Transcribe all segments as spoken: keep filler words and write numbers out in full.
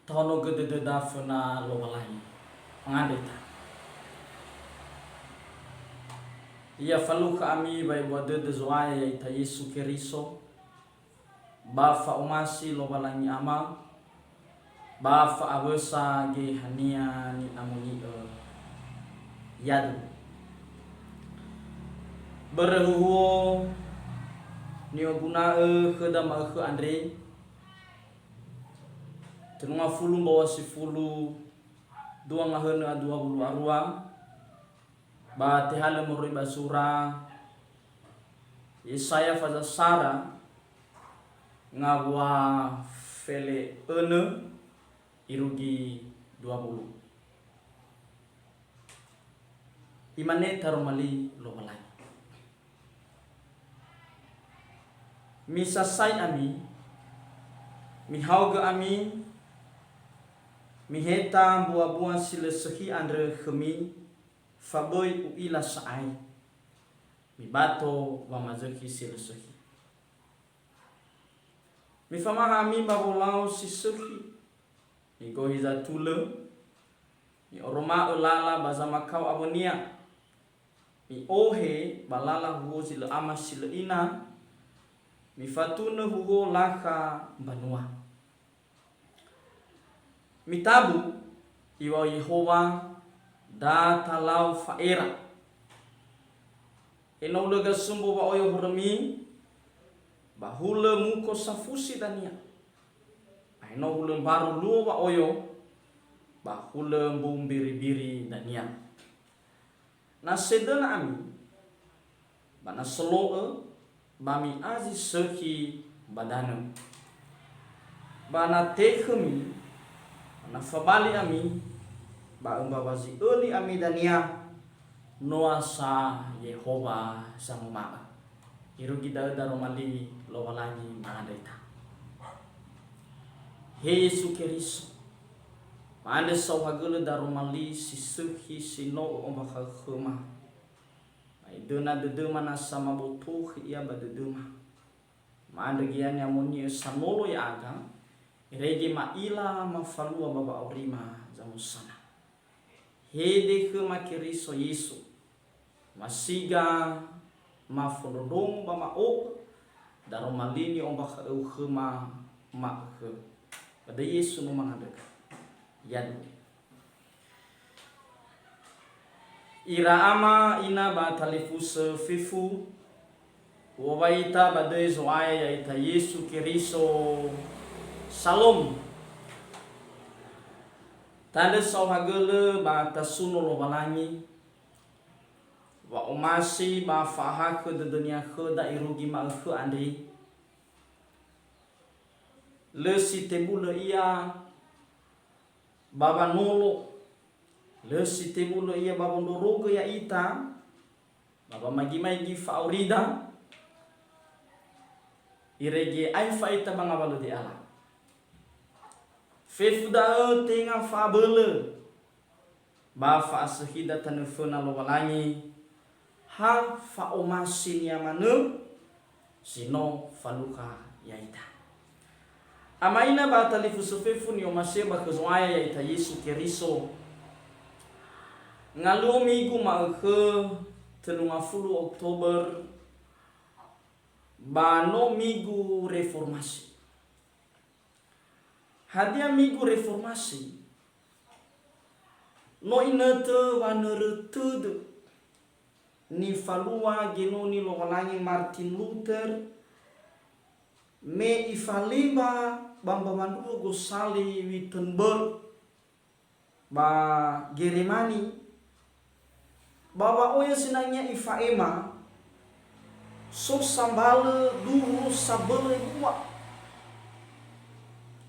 Tahonogö dödöda föna Lowalangi. Mangandrö ita. Ya falukha ami ba ebua dödö Zo'aya ya'ita Yesu Keriso, ba fa'omasi Lowalangi Ama, ba fa'awösa Geheha-Nia ni'amoni'ö yadu. Börö huhuo ni'oguna'ö khöda ma'ökhö andre, Tulunga fulu mbaŵa sifulu dua ngahönö a dua wulu a rua, ba tehalö moroi ba zura Yesaya faza sara ngawua fele önö irugi dua wulu. Imane taroma li Lowalangi. Misasai ami, mihaogö ami, miheta mbua-bua si lö sökhi andrö khömi, fa böi u'ila sa'ae. Mibato wamazökhi si lö sökhi. Mifamaha ami ba wolau si sökhi, migohi zatulö, mi'oroma'ö lala ba zamakao awönia, mi'ohe ba lala huhuo zi lö ama si lö ina, mifatunö huhuo lakha mbanua. Mitabu, iŵa'ö Yehowa, da talau fa'era. Ena'ö hulö gasumbo wa'oyo horömi, ba hulö muko safusi dania. Ena'ö hulö mbaru luo wa'oyo, ba hulö mbu mbiri-biri dania. Na sedöna ami, ba na solo'ö, ba mi'a zi sökhi ba danö. Ba na tekhömi, ba na fabali ami, ba ömbawa zi öli ami dania, noa sa Yehowa zamuma'ö. Irugi da'ö daroma li Lowalangi ma'andrö ita. He Yesu Keriso, ma'andrö saohagölö daroma li si sökhi si no ö'ombakha'ö khöma. Ba idöna dödöma nasa maboto khö Ia ba dödöma. Ma'andrö Geheha ni'amoni'ö sanolo ya'aga, irege ma'ila mafalua ba wa'aurima zamusana. Hede khöma Keriso Yesu, masiga, mafondrondrongo ba ma'o'ö, daroma li ni'ombakha'ö khöma ma'ökhö. Ba da'ö Yesu no mangandröga. Yadu. Ira ama, ina ba talifusö fefu, u'owai ita ba döi Zo'aya ya'ita Yesu Keriso. Salom. Tandrö saohagölö ba tasuno Lowalangi, wa'omasi ba fa'ahakhö dödö-Nia khöda irugi ma'ökhö andre. Lö si tebulö Ia ba wanolo, lö si tebulö Ia ba wondrorogö ya'ita, ba wamagi-magi fa'aurida, irege aefa ita ba ngawalö de'ala. Fefu da'ö tenga fa'abölö, ba fa'asökhida tanö föna Lowalangi, ha fa'omasi-Nia manö si no falukha ya'ita. Ama, ina ba talifusö fefu ni'omasi'ö ba khö Zo'aya ya'ita Yesu Keriso. Ngaluo migu ma'ökhö, tölu ngafulu Oktober, ba no migu reformasi. Hadia migu reformasi? No inötö wanörö tödö nifalua genoni Lowalangi Martin Luther, me ifalemba ba mbawa ndruo gosali Wittenberg, ba Geremani, ba wa'oya sinangea ifa'ema, so sambalö duhu sabölö ebua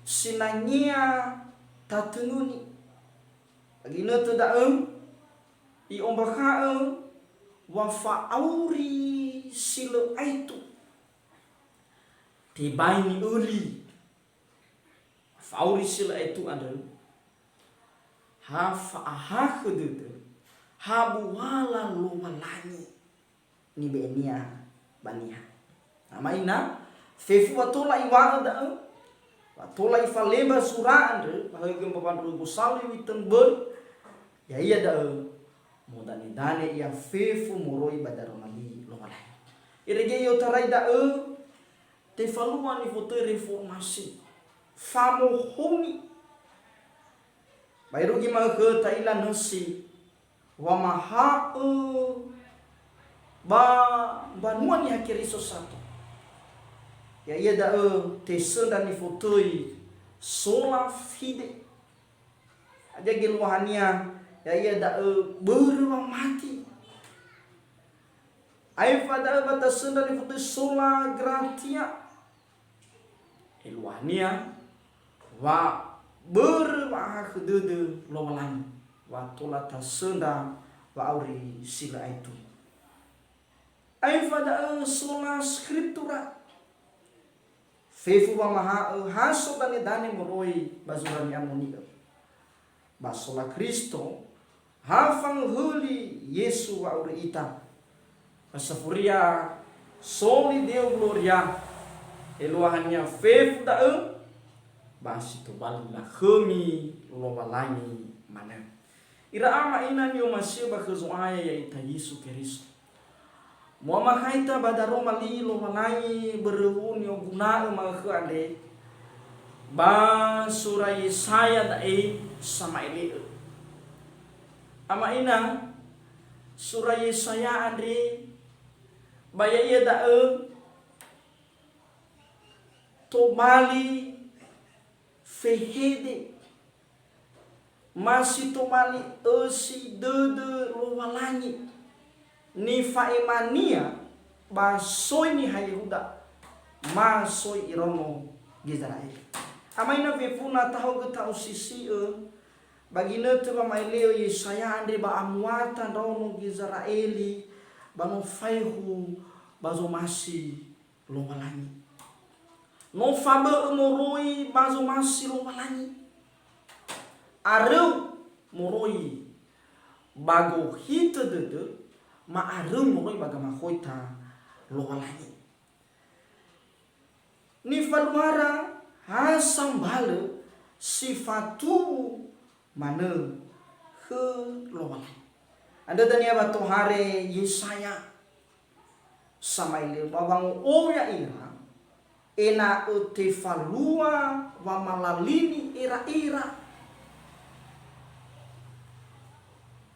sinangea tatöngöni. Ba ginötö da'ö, i'ombakha'ö wa fa'auri si lö aetu. Tebai ni'öli. Fa'auri si lö aetu andrö, ha fa'ahakhö dödö, ha buala Lowalangi nibe'e-Nia ba niha. Ama, ina, fefu wa tola iŵa'ö da'ö, Ba tola ifalemba zura andrö ba högö mbawa ndruhö gosalui Wittenberg, ya'ia da'ö modanedane ia fefu moroi ba daroma li Lowalangi. Irege i'otarai da'ö tefalua nifotöi reformasi, famohouni. Ba irugi ma'ökhö ta'ila nösi wamaha'ö ba mbanua Niha Keriso sato. Ya'ia da'ö tesöndra nifotöi sola fide. Hadia geluahania, ya'ia da'ö börö wamati. Aefa da'ö ba tasöndra nifotöi sola gratia. Eluahania wa börö wa'ahakhö dödö Lowalangi, wa tola tasöndra wa'auri si lö aetu. Aefa da'ö sola scriptura, fefu wamaha'ö ha sodanedane moroi ba zura ni'amoni'ö. Ba sola Kristo, ha fangöhöli Yesu wa'auri ita. Ba safuria soli Deo Gloria, eluahania fefu da'ö, ba si tobali lakhömi Lowalangi manö. Ira ama ina ni'omasi'ö ba khö Zo'aya ya'ita Yesu Keriso. Mu'amakhaita ba daroma li Lowalangi börö ni'oguna'ö ma'ökhö andre, ba sura Yesaya da'e sama'ele'ö. Ama ina, sura Yesaya andre, ba ya'ia da'ö tobali fehede, ma si tobali ösi dödö Lowalangi, nifa'emania ba soi niha Yehuda, ma soi iraono Gizera'eli. Ama ina fefu na tahaogö ta'osisi'ö, ba ginötö wama'ele'ö Yesaya andre ba amuata ndraono Gizera'eli, ba no faehu ba zomasi Lowalangi. No fabö'ö moroi ba zomasi Lowalangi. Aröu moroi ba gohitö dödö, ma'aröu moroi ba gamakhoita Lowalangi. Nifaluara ha sambalö si fatuwu manö khö Lowalangi. Andrö dania wa tohare Yesaya sama'ele'ö ba wango'ou ya'ira, ena'ö tefalua wamalalini era'era.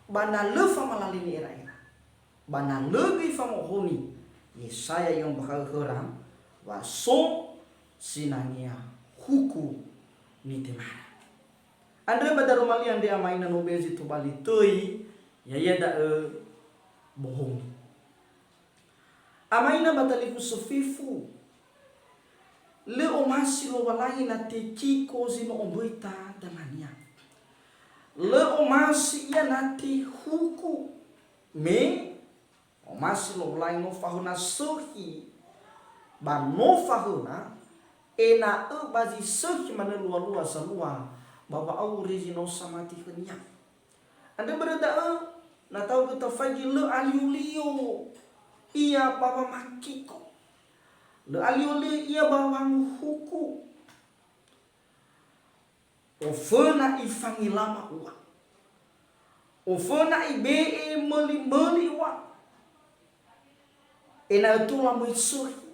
Ba na lö famalalini era'era, ba na lö göi famohouni, Yesaya i'ombakha'ö khöra wa so zinangea huku nitemara. Andrö ba daroma li andre ama ina no bezi tobali töi, ya'ia da'ö bohongi. Ama ina ba talifusö fefu, lö omasi Lowalangi na tekiko zi no omböita dangania. Lö omasi ia na tehuku, me omasi Lowalangi no fahöna sökhi, ba no fahöna ena'ö ba zi sökhi manö lualua zalua ba wa'auri zi no samati khönia. Andrö börö da'ö, na taogö tafaigi lö alio-lio ia ba wamakiko. Lö alio-lio ia ba wanguhuku. Oföna ifangelama ua. Oföna ibe'e möli-möli ua. Ena'ö tola möi sökhi.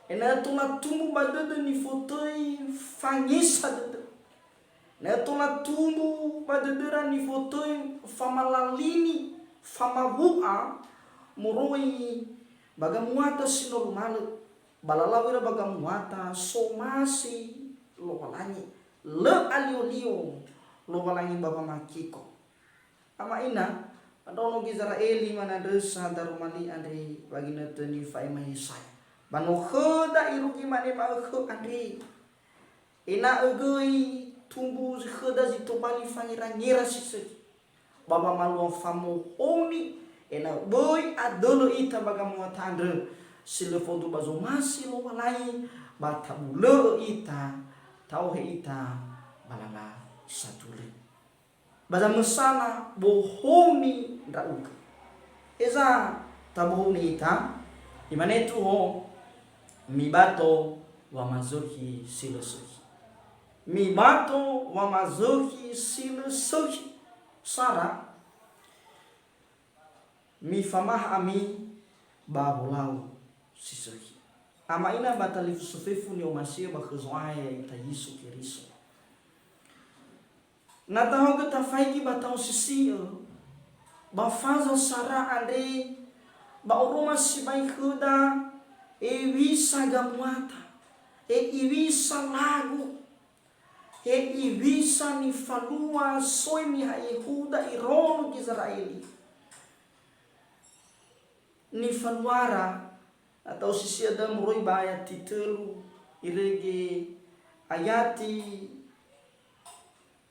Ena'ö tola tumbu ba dödö nifotöi fangisa dödö. Ena'ö tola tumbu ba dödöra nifotöi famalalini, famawu'a moroi ba gamuata si no lumalö. Ba lalau ira ba gamuata somasi Lowalangi. Lö alio-lio Lowalangi ba wamakiko. Ama ina, ba ndraono Gizera'eli manandrösa daroma li andre wa ginötö nifa'ema Yesaya. Ba no khöda irugi mane ma'ökhö andre. Ena'ö göi tumbu khöda zi tobali fangera-ngera si sökhi. Ba wamalua famohouni, ena'ö böi adölö ita ba gamuata andrö, si lö fondrua ba zomasi Lowalangi, ba tabulö'ö ita, ta'ohe ita ba lala satulö. Ba zamösana bohongi ndra'ugö. Heza tabohongi ita? Imane tuho, mibato wamazökhi si lö sökhi. Mibato wamazökhi si lö sökhi. Sara, mifamaha ami ba wolau si sökhi. Ama ina ba talifusö fefu ni'omasi'ö ba khö Zo'aya ya'ita Yesu Keriso. Na tahaogö tafaigi ba taosisi'ö, ba faza sara andre, ba oroma sibai khöda, hewisa gamuata, hewisa lagu, hewisa nifalua soi niha Yehuda iraono Gizera'eli. Nifaluara, na taosisi'ö da'ö moroi ba ayati tölu, irege ayati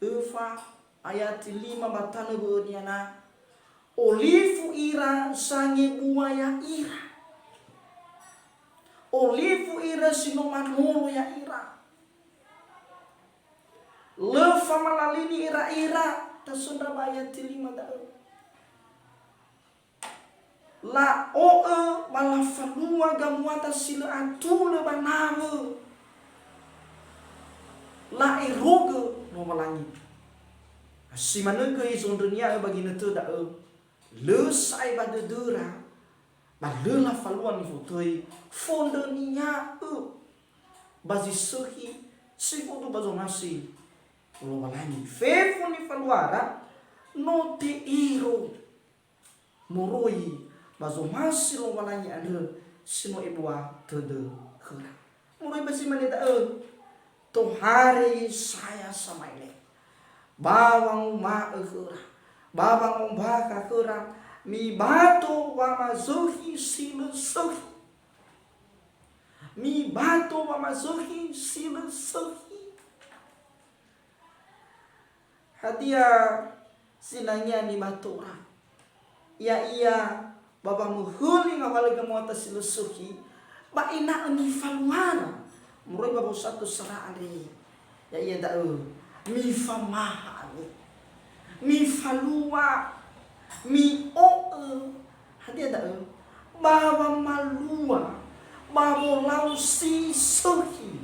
öfa, ayati lima ba tanö bö'önia na, olifu ira sangebua ya'ira. Olifu ira si no manolo ya'ira. Lö famalalini ira-ira, tasöndra ba ayati lima da'ö. La'o'ö ba lafalua gamuata si lö atulö ba nawö. La'erogö Lowalangi. Si manö göi zondrönia'ö ba ginötö da'ö, lö sa'ae ba dödöra, ba lö lafalua nifotöi fondrönia'ö ba zi sökhi si fodu ba zomasi Lowalangi. Fefu nifaluara no te'ero moroi ba zomasi Lowalangi andrö si no ebua tödö khöra. Moroi ba zi mane da'ö, tohare Yesaya sama'ele'ö, ba wanguma'ö khöra, ba wangombakha khöra, mibato wamazökhi si lö sökhi. Mibato wamazökhi si lö sökhi. Hadia zinangea nibatora? Ya'ia ba wamöhöli ngawalö gamuata si lö sökhi, ba ena'ö nifaluara moroi ba wosatö sara andre. Ya'ia da'ö, mifamaha ami. Mifalua, mi'o'ö. Hadia da'ö? Ba wamalua, ba wolau si sökhi.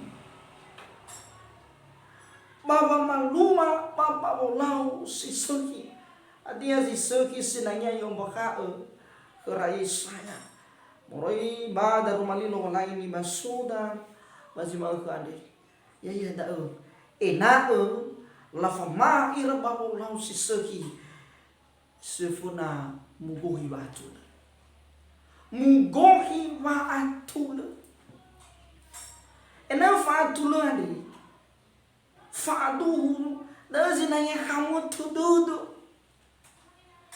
Ba wamalua ba ba wolau si sökhi. Hadia zi sökhi sinangea i'ombakha'ö khöra Yesaya? Moroi ba daroma li Lowalangi nibasoda ba zi ma'ökhö andre. Ya'ia da'ö, ena'ö lafamaha ira ba wolau si sökhi. Seföna mugohi wa'atulö. Mugohi wa'atulö. Ena'ö fa'atulö andre, fa'aduhu, da'ö zinangea khamuo tödödö.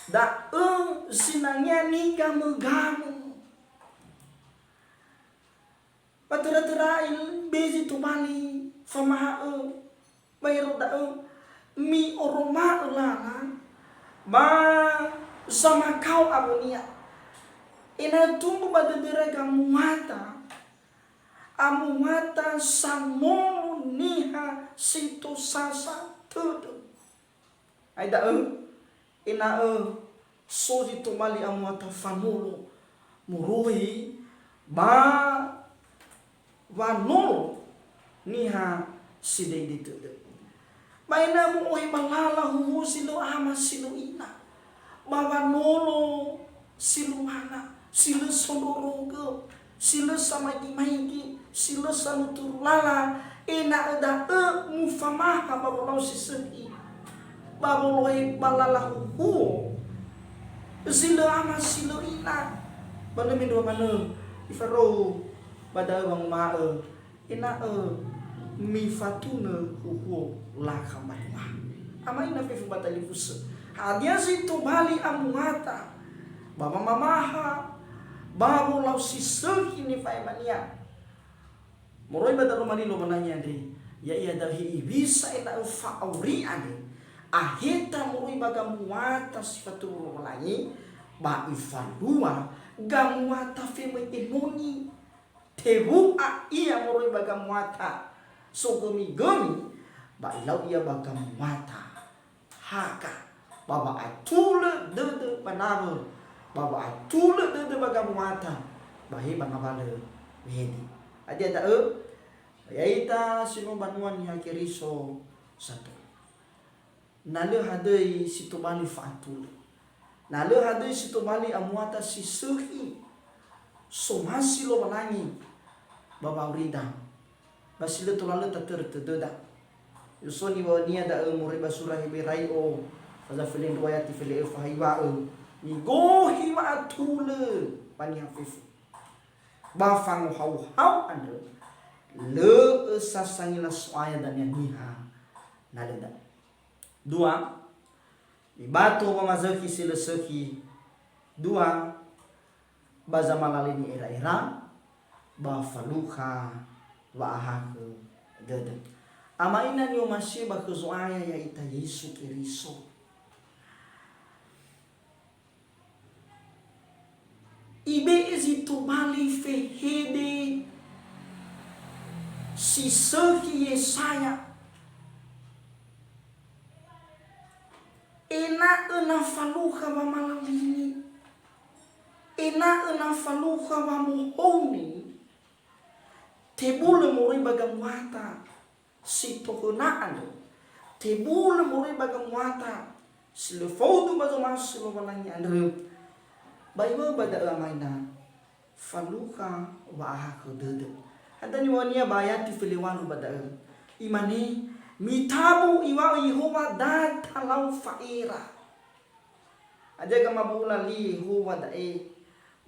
Da'ö zinangea nigamögamö. Ba töra-töra ibe zi tobali famaha'ö baero da'ö, mi'oroma'ö lala ba zamakao awönia. Ena'ö tumbu ba dödöra gamuata, amuata sanolo niha si tosasa tödö. Ai da'ö, ena'ö so zi tobali amuata fanolo moroi ba wanolo niha si dödö tödö. Ba ena'ö mu'ohe ba lala huhuo si lö ama si lö ina, ba wanolo si lö manga, si lö sondrorogö, si lö samaigi-maigi, si lö sanuturu lala, ena'ö da'ö mufamaha ba wolau si sökhi, ba wolohe ba lala huhuo, zi lö ama si lö ina, ba lö mendrua manö ifarou ba da'ö wanguma'ö, ena'ö mifatunö huhuo lakha mbanua. Ama ina fefu ba talifusö. Hadia zi tobali amuata ba wamamaha ba wolau si sökhi nifa'emania moroi ba daroma li Lowalangi andre, ya'ia da'ö hewisa ena'ö fa'auri andre, aheta moroi ba gamuata si faturu Lowalangi, ba ifalua gamuata femöi enoni. Tewu'a ia moroi ba gamuata sogömi-gömi, ba ilau ia ba gamuata haga, ba wa'atulö dödö ba nawö, ba wa'atulö dödö ba gamuata, ba he ba ngawalö wehede. Hadia da'ö? Ya'ita si no banua Niha Keriso sato. Na lö hadöi si tobali fa'atulö. Na lö hadöi si tobali amuata si sökhi somasi Lowalangi ba wa'aurida, ba si lö tola lö tatörö tödöda. Ya'odo niŵa'önia da'ö moroi ba sura Heberai'o, faza felendrua ayati fele'öfa, iŵa'ö, migohi wa'atulö ba niha fefu. Ba fangohauhau andrö, lö'ö sa sangila So'aya dania niha na lö da'ö. Dua, mibato wamazökhi si lö sökhi. Dua, ba zamalalini era'era, ba falukha wa'ahakhö dödö. Ama ina ni'omasi'ö ba khö Zo'aya ya'ita Yesu Keriso. Ibe'e zi tobali fehede si sökhi Yesaya, ena'ö na falukha wamalalini, ena'ö na falukha wamohouni, tebulö moroi ba gamuata si tohöna andrö, tebulö moroi ba gamuata si lö faudu ba zomasi Lowalangi andrö, ba iŵa'ö ba da'ö ama ina, falukha wa'ahakhö dödö. Hadia niŵa'önia ba ayati felewalu ba da'ö? Imane, mitabu iŵa'ö Yehowa, da talau fa'era. Hadia gamabula li Yehowa da'e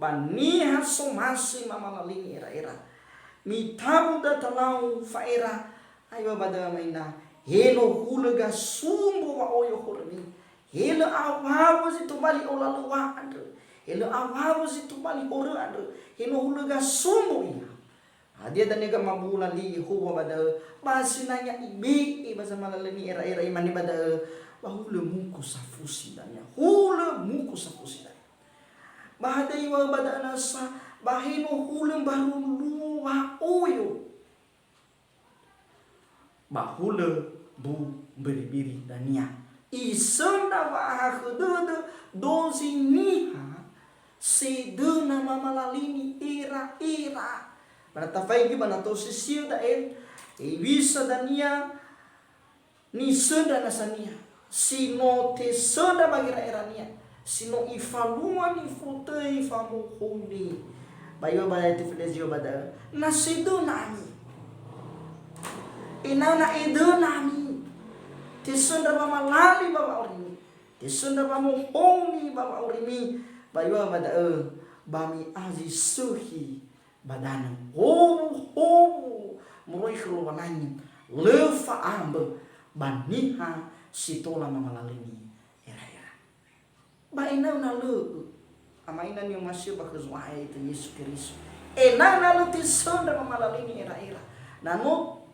ba niha somasi mamalalini era'era. Mitabu da talau fa'era, aiŵa'ö ba da'ö ama ina, he no hulö gasumbo wa'oyo horömi. He lö awawö zi tobali olalöŵa andrö. He lö awawö zi tobali horö andrö. He no hulö gasumbo ia. Hadia dania gamabula li Yehowa ba da'ö? Ba sinangea ibe'e ba zamalalini era'era, imane ba da'ö, ba hulö muku safusi dania. Hulö muku safusi dania. Ba hadia iŵa'ö ba da'ö nasa, ba he no hulö mbaru luo wa'oyo. Ba hulö mbu mbiri-biri dania. Isöndra wa'ahakhö dödö dozi niha sedöna mamalalini era'era. Ba na tafaigi ba na tosi siö da'e, hewisa dania nisöndra nasania, si no tesöndra ba gera'erania, si no ifalua nifotöi famohouni. Ba iŵa'ö ba ayati felendrua ba da'ö, na sedöna ami. Ena'ö na edöna ami. Tesöndra wamalali ba wa'aurimi. Tesöndra wamohouni ba wa'aurimi. Ba iŵa'ö ba da'ö, ba mi'a zi sökhi ba danö. Howuhowu moroi khö Lowalangi, lö fa'ambö ba niha si tola mamalalini era'era. Ba ena'ö na lö'ö, ama ina ni'omasi'ö ba khö Zo'aya ya'ita Yesu Keriso. Ena'ö na lö tesöndra mamalalini era'era. Na no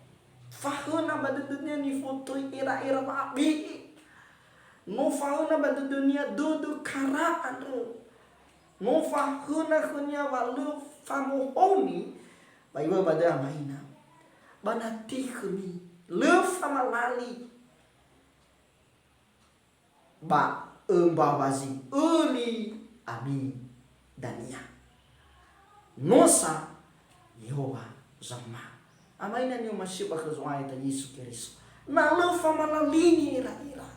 fahöna ba dödönia nifotöi era'era wa'abe'e. No fahöna ba dödönia dödö kara andrö. No fahöna khönia wa lö famohouni, ba iŵa'ö ba da'ö ama ina, ba na tekhömi, lö famalali, ba ömbawa zi öli ami dania. No sa Yehowa zauma. Ama ina ni'omasi'ö ba khö Zo'aya ya'ita Yesu Keriso. Na lö famalalini era'era,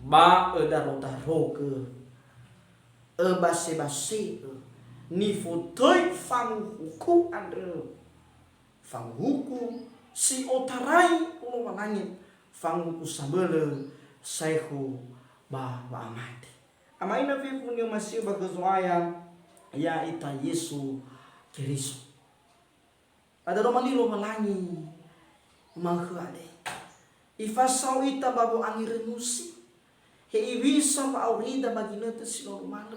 ba ödarodarogö, öbasebase'ö nifotöi fanguhuku andrö. Fanguhuku si otarai Lowalangi, fanguhuku sabölö saekhu ba wa'amate. Ama ina fefu ni'omasi'ö ba khö Zo'aya ya'ita Yesu Keriso. Ba daroma li Lowalangi ma'ökhö andre. Ifasao ita ba wo'angerönusi. He iŵisa wa'aurida ba ginötö si no numalö.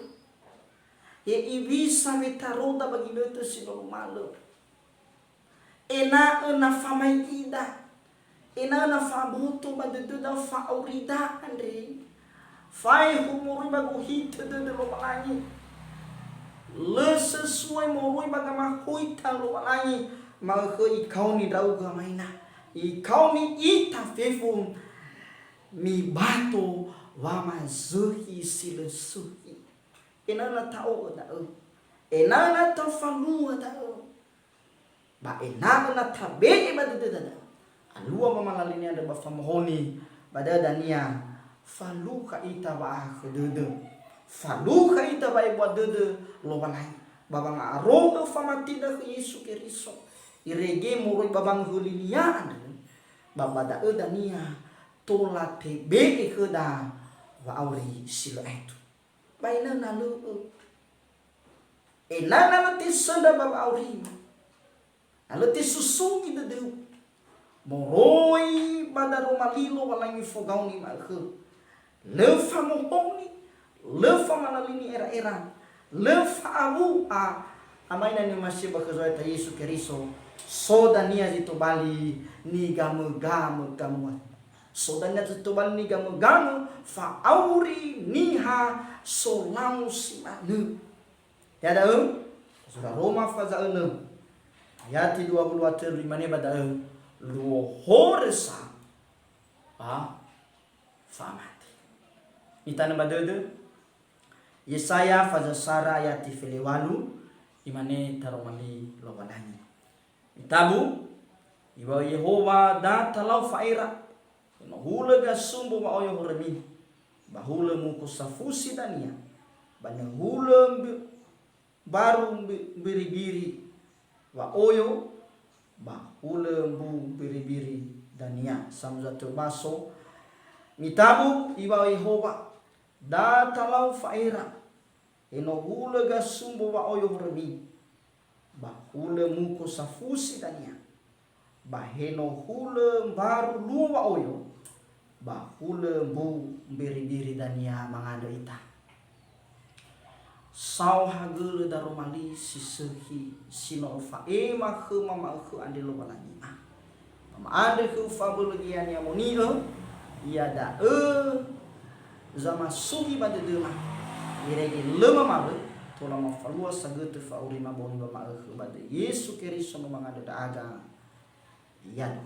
He iŵisa wetaroda ba ginötö si no numalö. Ena'ö na famae'ida, ena'ö na fa'aboto ba dödöda fa'aurida andre, faehu moroi ba gohitö dödö Lowalangi. Lö sesuai moroi ba gamahoita Lowalangi, ma'ökhö ikaoni ndra'ugö ama ina, ikaoni ita fefu mibato wamazökhi si lö sökhi. Ena'ö na ta'o'ö da'ö, ena'ö na tafalua da'ö. Ba ena'ö na tabe'e ba dödöda da'ö, alua wamalalinö andrö ba famohouni ba da'ö dania, falukha ita wa'ahakhö dödö. Falukha ita wa'ebua dödö Lowalangi. Ba wanga'aro'ö famatida khö Yesu Keriso, irege moroi ba wangöhölinia andrö, ba ba da'ö dania tola tebe'e khöda wa'auri si lö aetu. Ba ena'ö na lö'ö. Ena'ö na lö tesöndra ba wa'aurima. Na lö tesusugi dödöu. Moroi ba daroma li Lowalangi fogaoni ma'ökhö. Lö famohouni, lö famalalini era'era, lö fa'awu'a, amaina ni'omasi'ö ba khö Zo'aya ta Yesu Keriso, so dania zi tobali nigamögamö gamua. So dania zi tobali nigamögamö fa'auri niha solau si manö. Ya da'ö, zura Roma faza önö, ayati dua puluh wa tölu imane ba da'ö, luo horö sa ba fa'amate. Mitanö ba dödö, Yesaya faza sara ayati felewalu, imane taroma li Lowalangi. Mitabu, iŵa'ö Yehowa, da talau fa'era, ena'ö hulö gasumbo wa'oyo horömi, ba hulö muko safusi dania, ba ena'ö hulö mbi-, mbaru mbi-, mbiribiri wa'oyo, ba hulö mbu mbiribiri dania. Samuza tö baso, mitabu, iŵa'ö Yehowa, da talau fa'era, ena'ö hulö gasumbo wa'oyo horömi, ba hulö muko safusi dania, ba ena'ö hulö mbaru luo wa'oyo, ba hulö mbu mbiribiri dania mangandrö ita. Saohagölö daroma li si sökhi, si no ofa'ema khöma ma'ökhö andre Lowalangima. Ba ma'andrö khöu fa'abölö geheha ni'amoni'ö, iada'ö zamasugi ba dödöma, irege lö mamawö, tola mafalua sagötö fa'aurima bongi ba ma'ökhö ba döi Yesu Keriso no mangandrö ndra'aga. Yadu.